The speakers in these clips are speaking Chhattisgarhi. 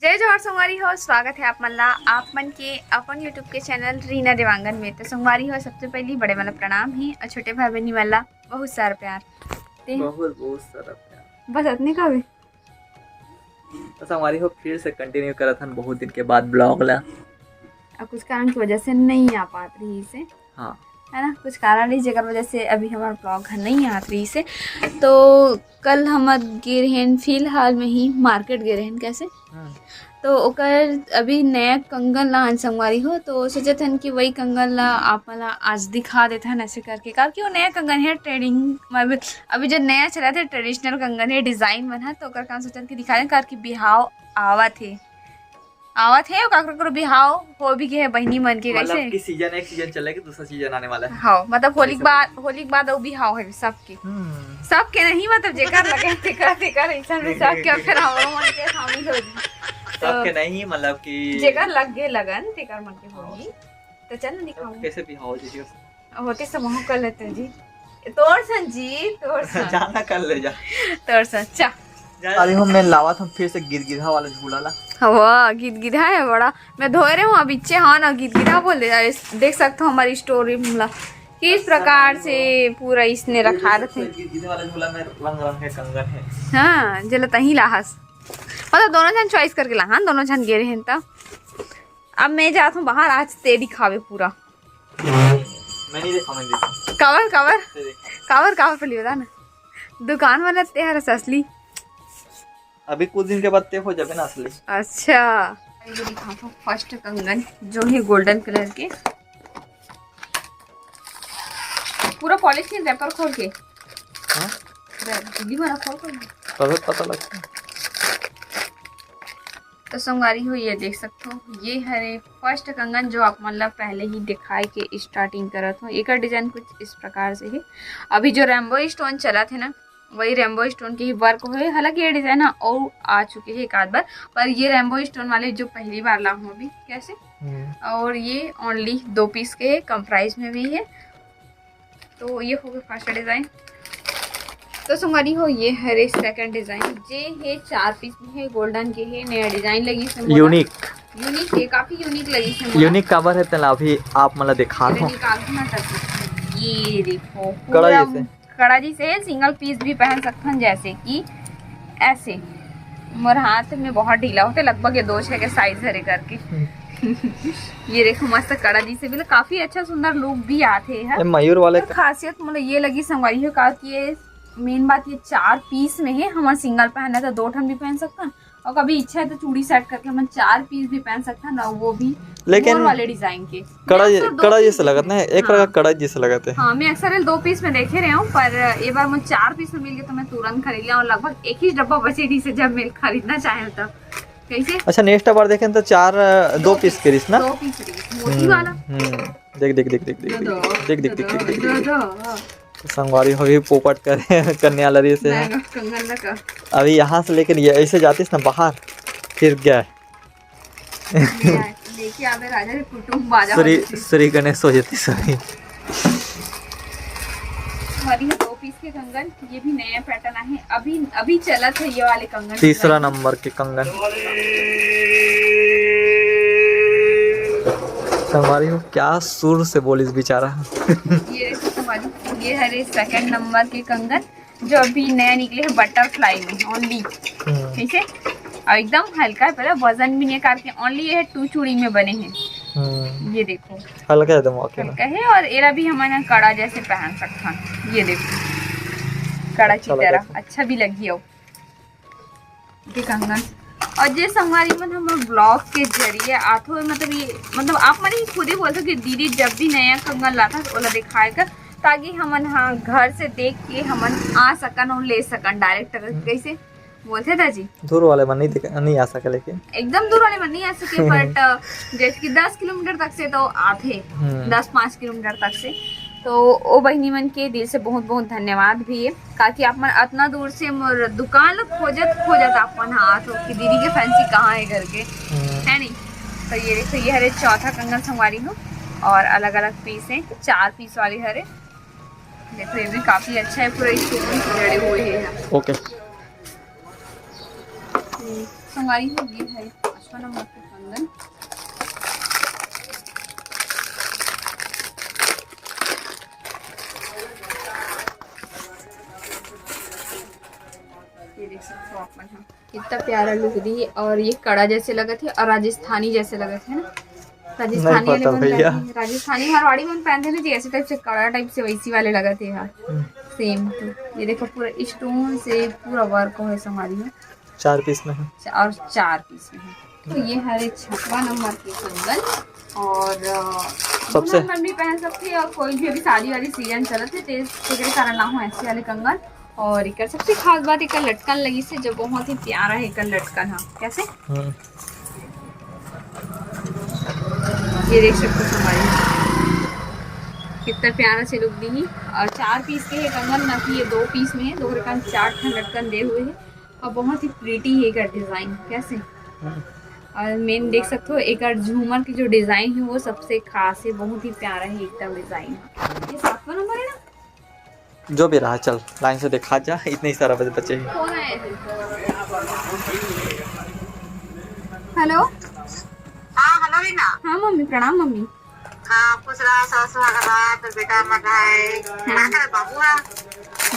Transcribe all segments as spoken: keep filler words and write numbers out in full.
जय जोहार संगवारी हो, स्वागत है आप मन ला, आप मन के अपन YouTube के चैनल रीना देवांगन में। तो संगवारी हो, सबसे पहली बड़े मन ला प्रणाम हे और छोटे भाई बहनी मन ला बहुत सारा प्यार। ते बहुत, बहुत सारा प्यार। बस अतने का भी। तो संगवारी हो, फिर से कंटिन्यू करत हन बहुत दिन के बाद ब्लॉग ला। अब कुछ कारण की वजह से नहीं आ पात रहिस हे। हाँ। है ना, कुछ कारण रहिस जेकर वजह से अभी हमार ब्लॉग ह नहीं आत रहिस हे। तो कल हमर गे रहेन, फिलहाल में ही मार्केट गे रहेन। कैसे? हम्म। तो ओकर अभी नया कंगन लाहन संगवारी हो, तो सोचत हन कि वही कंगन ला आप मन ला आज दिखा देथन ऐसे करके, काबर कि वो नया कंगन हे ट्रेंडिंग में। अभी, अभी जो नया चलत हे ट्रेडिशनल कंगन हे डिजाइन मन ह, तो ओकर कारण सोचत हन कि दिखा देन, काबर कि बिहाव आवत हे, आवत हे, काकरो करो बिहाव हो भी गे हे बहिनी मन के। मतलब कैसे? कि सीजन, एक सीजन चले कि दूसरा सीजन आने वाला है। हाँ, मतलब होली के ऐसा। बाद, होली के बाद वो बिहाव है सबके। हम्म। सबके नहीं, मतलब जेकर लगे तेकर, तेकर ऐसा भी सबके, फिर हमरो मन के शामिल हो जी। तो सबके नहीं, मतलब कि जेकर लग गे लगन, तेकर मन के होही। तो चल ना दिखाऊं। कैसे बिहाव जी? होती समूह कर लेते जी। तोर सन जी, तोर सन। जाना कर ले जा। तोर सन, चा। जा। अरे हम मैं लावत हम फिर से गिदगिधा वाला झूला ला। हवा, गिदगिधा है बड़ा। मैं धोए रहे हूँ, अब इच्छे हाँ ना गिदगिधा बोल दे। अरे देख सकते हो हमारी स्टोर रूम ला, किस प्रकार से पूरा इसने रखा रहते हैं। गिदगिधा वाला झूला में रंग रंग के कंगन है। हाँ, जेला तही लाहस। मतलब दोनों जन चॉइस करके ला, हाँ, दोनों जन गे रहे हैं तब। अब मैं जात हूँ बाहर, आज ते दिखावे पूरा। मैं नहीं देखा, मैं देखा। काबर, काबर? ते देखा। काबर, काबर पहले बता ना। दुकान वाला ते हर असली। अभी कुछ दिन के बाद ते हो जाबे ना असली। अच्छा। ये दिखात हूँ फर्स्ट कंगन, जो है गोल्डन कलर के। पूरा पॉलिश नहीं, रैपर खोल के। हाँ? रे-, जल्दी वाला खोल, खोल। तभी पता लगता है। तो संगवारी हो, ये देख सकते हो, ये हरे फर्स्ट कंगन, जो आप मन ला पहले ही दिखाए के स्टार्टिंग करत हो। एकर डिजाइन कुछ इस प्रकार से है। अभी जो रेम्बो स्टोन चलत है ना, वही रेम्बो स्टोन के ही वर्क हुए, हालांकि ये डिजाइन ना और आ चुके हैं एक आध बार, पर ये रेम्बो स्टोन वाले जो पहली बार ला हूँ अभी। कैसे? हम्म। और ये ओनली दो पीस के है, कम प्राइस में भी है। तो ये हो गया फर्स्ट डिजाइन। तो संगवारी हो, ये हरे सेकंड डिजाइन, जे है चार पीस में है, गोल्डन के है, नया डिजाइन लगी से मोला। यूनिक। यूनिक है, काफी यूनिक लगी से मोला। यूनिक काबर है तेला अभी आप मन ला दिखात हूँ। निकाल के ना कर सकते। ये देखो, कड़ा पूरा जैसे। कड़ा जैसे है, सिंगल पीस भी पहन सकथन, जैसे कि ऐसे। मोर हाथ में बहुत ढीला होते, लगभग ये दो छह के साइज हरे करके। हम्म। ये देखो, मस्त कड़ा जैसे भी, काफी अच्छा सुंदर लुक भी आते है। ये मयूर वाले और का खासियत मोला ये लगी संगवारी हो का कि ये मेन बात, ये चार पीस में है, हमन सिंगल पहनना तो दो ठन भी पहन सकथन, और कभी इच्छा है तो चूड़ी सेट करके हमन चार पीस भी पहन सकथन, और वो भी लेकिन मोर वाले डिजाइन के। कड़ा मैं ये, अक्सर दो कड़ा पीस जैसे लगत ना, एक हाँ। प्रकार कड़ा जैसे लगत है। हाँ, मैं अक्सर ये दो पीस में देखे रहे हूँ, पर एक बार मुझे चार पीस में मिल गए तो मैं तुरंत खरीद लिया, और लगभग एक ही डब्बा बचे थी से जब मैं खरीदना चाहे तब। कैसे? अच्छा, नेक्स्ट बार देखें तो चार, अ, दो पीस के रिस ना? दो पीस रिस, मोती हम्म, वाला। हम्म। देख, देख, देख, देख, देख, दो, देख, देख, दो, देख, देख, देख, दो, देख। दो, हाँ। तो संगवारी हो गई पोपट करे कन्या लरी से है। महंगा कंगन लगा। अभी यहाँ से लेकर ये ऐसे जातीस ना बाहर, फिर गए। ले आए, लेके आवे राजा के कुटुम बाजा श्री, वाली चीज। श्री गणेश हो जाती सभी। हमारी है दो पीस के कंगन, ये भी नया पैटर्न है, अभी, अभी चलत है ये वाले कंगन तीसरा डिजाइन। नंबर के कंगन। संगवारी हो, क्या सुर से बोलिस बेचारा। ये देखो संगवारी, ये हरे सेकंड नंबर के कंगन, जो अभी नया निकले है बटरफ्लाई में ओनली। हम्म। ठीक है, और एकदम हल्का है, पहले वजन भी नहीं है, करके ओनली ये टू चूड़ी में बने हैं। हम्म। ये देखो, हल्का है एकदम, ओके ना? हल्का है, और एरा भी हमन कड़ा जैसे पहन सकथन। ये देखो, कड़ा की अच्छा लगा तरह था। अच्छा भी लगी हो। के कंगन। और जे संगवारी मन हमर ब्लॉग के जरिए आथो, मतलब ये, मतलब आप मन ही खुद ही बोलथो कि दीदी जब भी नया कंगन लाथा तो ओला दिखाए कर, ताकि हमन हा घर से देख के हमन आ सकन और ले सकन डायरेक्ट। हम्म। कैसे बोलथे दाजी? दूर वाले मन नहीं दिख-, नहीं आ सके, लेकिन एकदम दूर वाले मन नहीं आ सके, but जैसे कि दस किलोमीटर तक से तो आथे, हम्म। दस पाँच किलोमीटर तक से। तो ओ बहिनी मन के दिल से बहुत बहुत धन्यवाद भी है। काकि आप मन अतना दूर से मोर दुकान ल खोजत खोजत आप मन हा आथो कि दीदी के फैंसी कहाँ है करके, हम्म। है नहीं? तो ये देखो, ये हरे चौथा कंगन संगवारी हो और अलग अलग पीस है, चार पीस वाली हरे। देखो, ये भी काफी अच्छा है, पूरा स्टोन से जड़े हुए हैं। ओके। हम्म। संगवारी हो, ये है पाँचवा नंबर के कंगन। ये देख सकते हो आप मन ह, कितना प्यारा लुक दी। और ये कड़ा जैसे लगत है और राजस्थानी जैसे लगत है ना। राजस्थानी वाले मन पहनते हैं, राजस्थानी मारवाड़ी मन पहनते हैं ना जी, ऐसे टाइप से कड़ा टाइप से वैसी वाले लगत है यार। सेम टू। ये देखो पूरा स्टोन से पूरा वर्क है संगवारी में। चार पीस में है। और चार पीस में है। तो ये हरे छठवा नंबर के कंगन। और अ, सबसे नंबर भी पहन सकते हैं और कोई भी, अभी शादी वाली सीजन चलत है, तेज तेकरे कारण ना हो ऐसे वाले कंगन। और एकर सबसे खास बात एकर लटकन लगी से, जो बहुत ही प्यारा है एकर लटकन। हाँ, कैसे? हम्म। ये देख सकते हो संगवारी, कितना प्यारा से लुक दी। और चार पीस के है कंगन, ना कि ये दो पीस में है। दो रकम चार ठन लटकन दे हुए है और बहुत ही प्रीटी है एकर डिजाइन। कैसे? और मेन देख सकते हो एकर झूमर की जो डिजाइन है वो सबसे खास है, बहुत ही प्यारा है एकदम डिजाइन। ये सातवां नंबर है ना? जो भी रहा, चल लाइन से देखा जा, इतने ही सारा बचे बचे हैं। कौन आया है? हेलो। हाँ, हेलो रीना। हाँ मम्मी, प्रणाम मम्मी। हाँ, खुश रहा, सदा सुहागन रहा, तो बेटा मगाए। हाँ। का करे बाबू हा?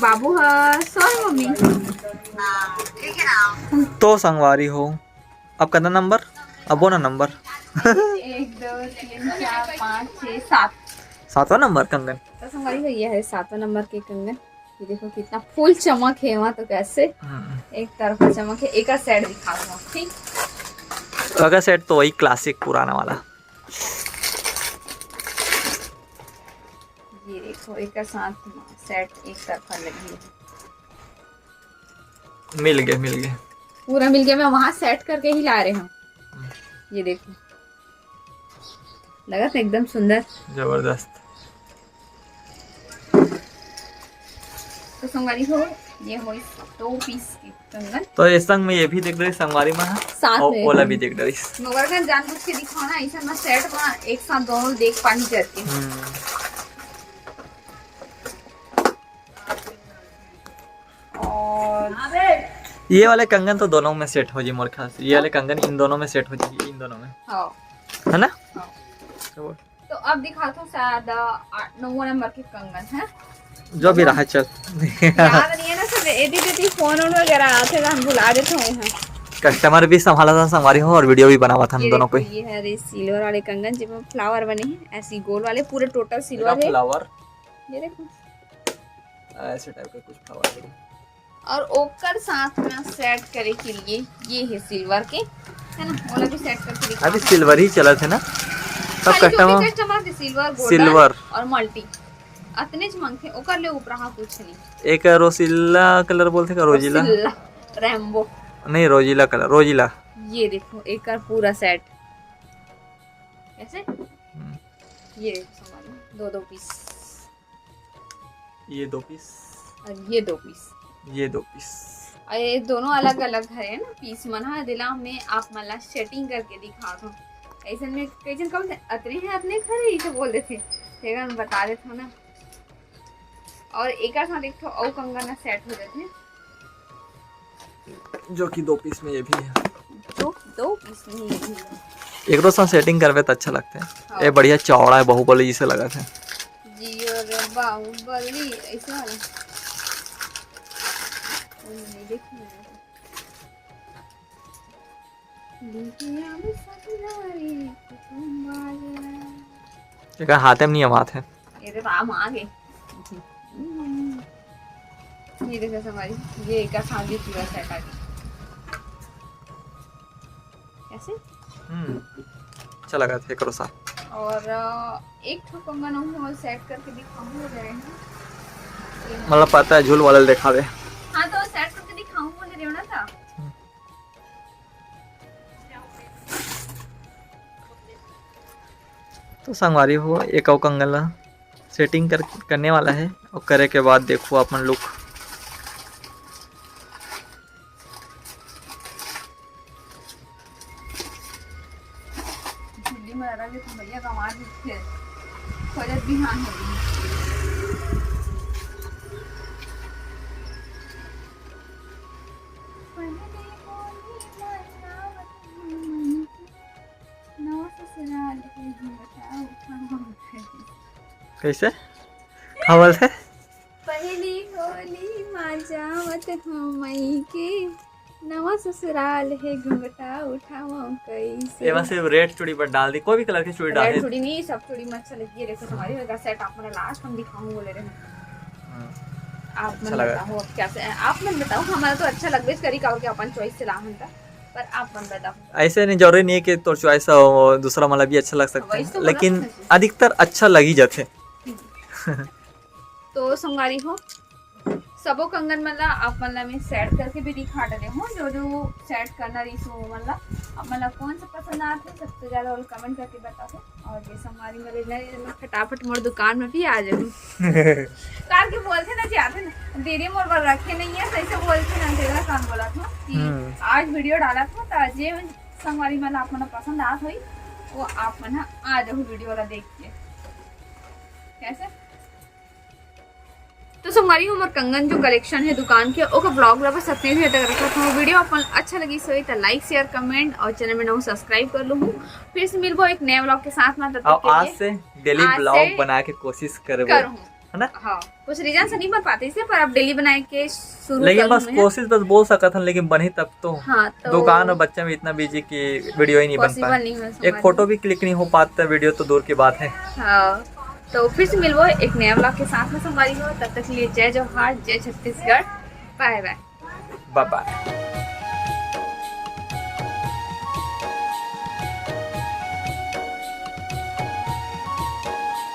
बाबू हा, सो है मम्मी। हाँ, ठीक है ना? तो संगवारी हो, अब कितना नंबर? अब वो ना नंबर। एक, दो, तीन, चार, पाँच, छः, सात। सातवां नंबर कंगन। तो संगवारी हो, ये है सातवां नंबर के कंगन। ये देखो कितना फुल चमक है वहाँ, तो कैसे हम्म। एक तरफा चमक है। एक सेट दिखा दो, ठीक? अगर सेट तो वही क्लासिक पुराना वाला। ये देखो, एक साथ सेट एक तरफा लगी है। मिल गए, मिल गए। पूरा मिल गया, मैं वहाँ सेट करके ही ला रहे हूँ। ये देखो, लगत है एकदम सुंदर। जबरदस्त। तो संगवारी हो, ये होइस दो पीस के कंगन। तो ये संग में ये भी देख रही संगवारी में है। साथ और में ओला भी। भी देख रही। मगर मैं जानबूझ के दिखाना, ऐसा ना सेट में एक साथ दोनों देख पानी करके। हम्म। और ये वाले कंगन तो दोनों में सेट हो जी, मोर ख्याल से ये वाले कंगन इन दोनों में सेट हो जाएगी, इन दोनों में। हाँ। है ना? हाँ। तो तो अब दिखाता हूँ शायद, आ, नौवा नंबर के कंगन है। जो भी रहा, चल। याद नहीं है ना, सब एदी तेदी फोन वोन वगैरह आते तो हम भुला देते हैं। हाँ। कस्टमर भी संभाला था, संगवारी हो, और वीडियो भी बनावा था हम ये दोनों देखो, को ही। ये है रे सिल्वर वाले कंगन, जिसमें फ्लावर बने हैं, ऐसी गोल वाले, पूरे टोटल सिल्वर है। फ्लावर। ये देखो। ऐसे टाइप का कुछ फ्लावर है। और ओकर साथ में सेट करे के लिए ये है सिल्वर के, है ना, ओला भी सेट करके दिखा अभी दो। सिल्वर ही चलत है ना, सब खाली जो भी कस्टमर। कस्टमर के सिल्वर, गोल्डन सिल्वर। और मल्टी, अतने च मांगथे, ओकर ले ऊपरा कुछ नहीं। एक रोजिला कलर बोलथे का, रोजिला? रोजिला, रैम्बो। नहीं, रोजिला कलर, रोजिला। ये देखो, एकर पूरा सेट। कैसे? हम्म। ये देखो, संगवारी, दो दो पीस। ये दो पीस। और ये दो पीस। ये दो पीस। और ये दोनों अलग-अलग है ना, पीस मन ह। दिला में आप मन ला सेटिंग करके दिखात हूँ। ऐसन में कई झन कहत हे, "अतने हे, अतने खरे," इसे बोल देथे। तेकर में बता देत हूँ ना। और एकर साथ एक ठो अउ कंगन ह सेट हो जाथे। जो कि दो पीस में ये भी है। जो दो पीस में ये भी है। एकरो साथ सेटिंग करबे त अच्छा लगथे। हाँ। ये बढ़िया चौड़ा है, बाहुबली जैसे लगथे। जियो रे बाहुबली, ऐसे वाला। वो नहीं देखी मैंने। बिटिया में सपना रे कुटुम्ब आ गया। एकर हाथे में नहीं आवाज है। ये तो राम आ गए। ये देखो संगवारी, ये एक साथ भी पूरा सेट आ गया। कैसे? हम्म, अच्छा लगा था एकरो साथ। और, अ, एक ठो कंगन हम सेट करके दिखाऊं बोल रहे हैं। मतलब पता है झूल वाला दिखावे। हाँ, तो सेट करके दिखाऊं बोल रहे हो ना था। हम्म। तो संगवारी हो, एक अउ कंगन ला सेटिंग कर, करने वाला है और करे के बाद देखो अपन लुक। झिल्ली में रख दे तो भैया कमा दीथे। खोजत बिहान हो गई। पहले बोली मन्ना, कैसे? का बोलथे? पहली होली मा जावत हूँ मई के, नवा ससुराल हे घुंघटा उठावं कैसे। ये बस सिर्फ रेड चूड़ी पर डाल दी, कोई भी कलर की चूड़ी डाल रेड दी। चूड़ी नहीं, सब चूड़ी में अच्छा लगी। ये देखो तुम्हारी होगा सेट, आप मेरा लास्ट हम दिखाऊँ बोले रहे। हाँ, आप अच्छा मन लगा। बताओ अब कैसे, आप मन बताओ। हमारा तो अच्छा लगबे करी, काबर के अपन चॉइस से लाहन था, पर आप मन बताओ। ऐसे नहीं, जरूरी नहीं है कि तोर चॉइस हो, दूसरा मन ला भी अच्छा लग सकता वही है, तो लेकिन बोला था। अधिकतर अच्छा लग ही जाथे। तो संगवारी हो, सबो कंगन मन ला आप मन ला मैं सेट करके भी दिखा डरे हूँ, जो जो सेट करना रही सो मन ला। आप मन ला कौन सा पसंद आते, सबसे ज्यादा वाला कमेंट करके बताओ। और ये संगवारी मेरे नहीं, मैं फटाफट मोर दुकान में भी आ जाऊँ। कार के बोलते ना जी, आते ना, दीदी मोर बर रखे नहीं है, सही से बोलते ना, तेरा काम बोला था कि हम्म। आज वीडियो डाला था, तो आज ये संगवारी मन ला आप मन ला पसंद आत होई, वो आप मन आ जाओ वीडियो वाला देख के। कैसे? तो संगवारी हो, हमर कंगन जो कलेक्शन है दुकान के, ओकर ब्लॉग ला बस अतने देर तक रखत हूँ। वीडियो अपन अच्छा लगी सोई तो लाइक, शेयर, कमेंट और चैनल में नवा सब्सक्राइब कर लूँ। फिर से मिलबो एक नए ब्लॉग के साथ में, तब तक और के आज लिए से डेली आज ब्लॉग से बना के कोशिश करबो, करूँ। है ना? हाँ, कुछ रीजन से नहीं बन पाते इसे, पर अब डेली बनाए के शुरू लेकिन कर बस लूँ मैं। कोशिश बस बोल सकत हन, लेकिन बन ही तब तो। हाँ, तो दुकान और बच्चा में इतना बिजी कि वीडियो ही नहीं बन पॉसिबल पाए। नहीं है एक फोटो भी क्लिक नहीं हो पाता, वीडियो तो दूर की बात है। हाँ, तो फिर से मिलबो एक नया ब्लॉग के साथ में संगवारी हो। तब तक के लिए जय जोहार, जय छत्तीसगढ़, बाय बाय। बाय बाय।